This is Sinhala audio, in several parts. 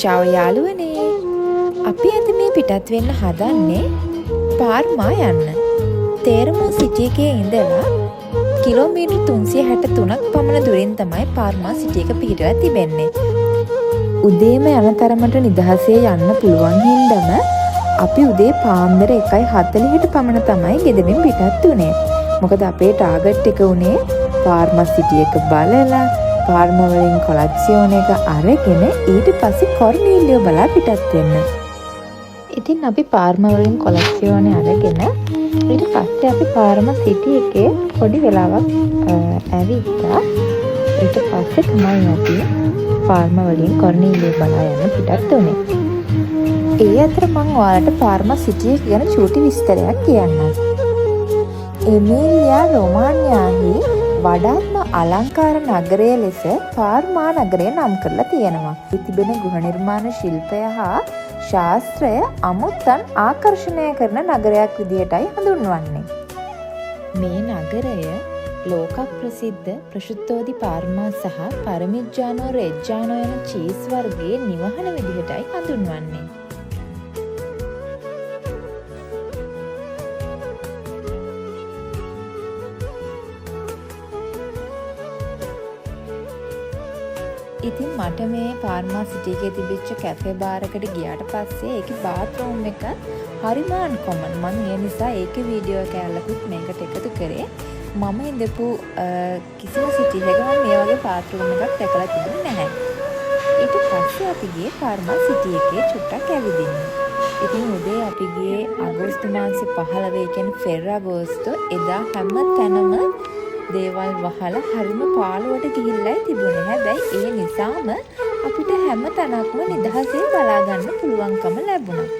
චාව් යාළුවනේ. අපි අද මේ පිටත් වෙන්න හදන්නේ පාර්මා යන්න. තේරමෝ සිටි එකේ ඉඳලා කිලෝමීටර් 363ක් පමණ දුරින් තමයි පාර්මා සිටි එක පිහිටලා තිබෙන්නේ. උදේම යන තරමට නිදහසේ යන්න පුළුවන් හින්දාම අපි උදේ පාන්දර 1:40ට පමණ තමයි ගෙදරින් පිටත් වුණේ. මොකද අපේ ටාගට් එක උනේ පාර්මා සිටි එක බලලා පාර්මා වලින් කොලැක්සියෝන එක අරගෙන ඊට පස්සේ කොර්නීලියෝ බලා පිටත් වෙන්න. ඉතින් අපි පාර්මා වලින් කොලැක්සියෝනේ අරගෙන ඊට පස්සේ අපි පාර්මා සිටි එකේ පොඩි වෙලාවක් ඇවිත්තා. ඊට පස්සේ තමයි අපි පාර්මා වලින් කොර්නීලියෝ බලා යන්න පිටත් වුණේ. ඒ අතර මං ඔයාලට පාර්මා සිටි එක ගැන චූටි විස්තරයක් කියන්නම්. එමීලියා රොමාන්යාහි වඩාත්ම අලංකාර නගරය ලෙස පාර්මා නගරය නම් කරලා තියෙනවා. තිබෙන ගෘහ නිර්මාණ ශිල්පය හා ශාස්ත්‍රය අමුත්තන් ආකර්ෂණය කරන නගරයක් විදිහටයි හඳුන්වන්නේ. මේ නගරය ලෝක ප්‍රසිද්ධ ප්‍රශුත්තෝදි පාර්මා සහ පරමිජ්ජානෝ රෙජ්ජානෝ යන චීස් වර්ගයේ නිවහන විදිහටයි හඳුන්වන්නේ. ඉතින් මට මේ පාර්මා සිටි එකේ තිබිච්ච කැෆේ බාර් එකට ගියාට පස්සේ ඒකේ බාත්රූම් එක හරිම අන්කොමන්. මං ඒ නිසා ඒකේ වීඩියෝ කෑල්ලකුත් මේකට එකතු කරේ. මම ඉඳපු කිසිම සිටි එකක මම මේ වගේ බාත්රූම් එකක් දැකලා තිබුණේ නැහැ. ඊට පස්සේ අපි ගියේ පාර්මා සිටි එකේ චුට්ටක් ඇවිදින්න. ඉතින් උදේ අපි ගියේ අගෝස්තු මාසේ 15, ඒ කියන්නේ ෆෙරාගෝස්තු. එදා හැම තැනම දේවල් වහලා හරිම පාළුවට ගිහිල්ලයි තිබුණේ. හැබැයි ඒ නිසාම අපිට හැම තැනක්ම නිදහසේ බලා ගන්න පුළුවන්කම ලැබුණා.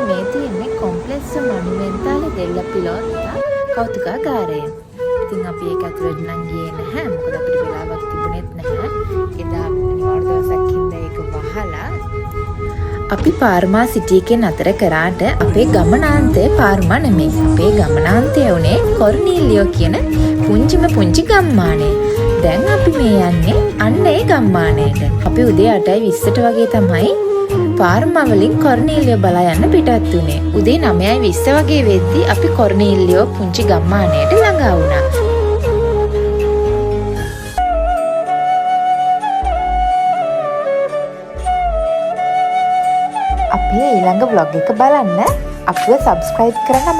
මේ තියෙන්නේ කොම්ප්ලෙක්ස් මොනුමෙන්තාලේ දෙල්ලා පිලෝට්ටා කෞතුකාගාරය. ඉතින් අපි ඒක ඇතුළට නම් ගියේ නැහැ. මොකද අපිට වෙලාවක් තිබුණෙත් නැහැ. එදා නිවාඩු දවසක් හින්දා ඒක වහලා. අපි පාර්මා සිටි එකේ නතර කරාට අපේ ගමනාන්තය පාර්මා නෙමෙයි. අපේ ගමනාන්තය වුණේ කොර්නීලියෝ කියන පුංචිම පුංචි ගම්මානය. දැන් අපි මේ යන්නේ අන්න ඒ ගම්මානයට. අපි උදේ 8:20ට වගේ තමයි පාර්මා වලින් කොර්නීලියෝ බලා යන්න පිටත් වුණේ. උදේ 9:20 වගේ වෙද්දි අපි කොර්නීලියෝ පුංචි ගම්මානයට ළඟා වුණා. අපේ ඊළඟ ව්ලොග් එක බලන්න අපිව සබ්ස්ක්‍රයිබ් කරන්න අමතක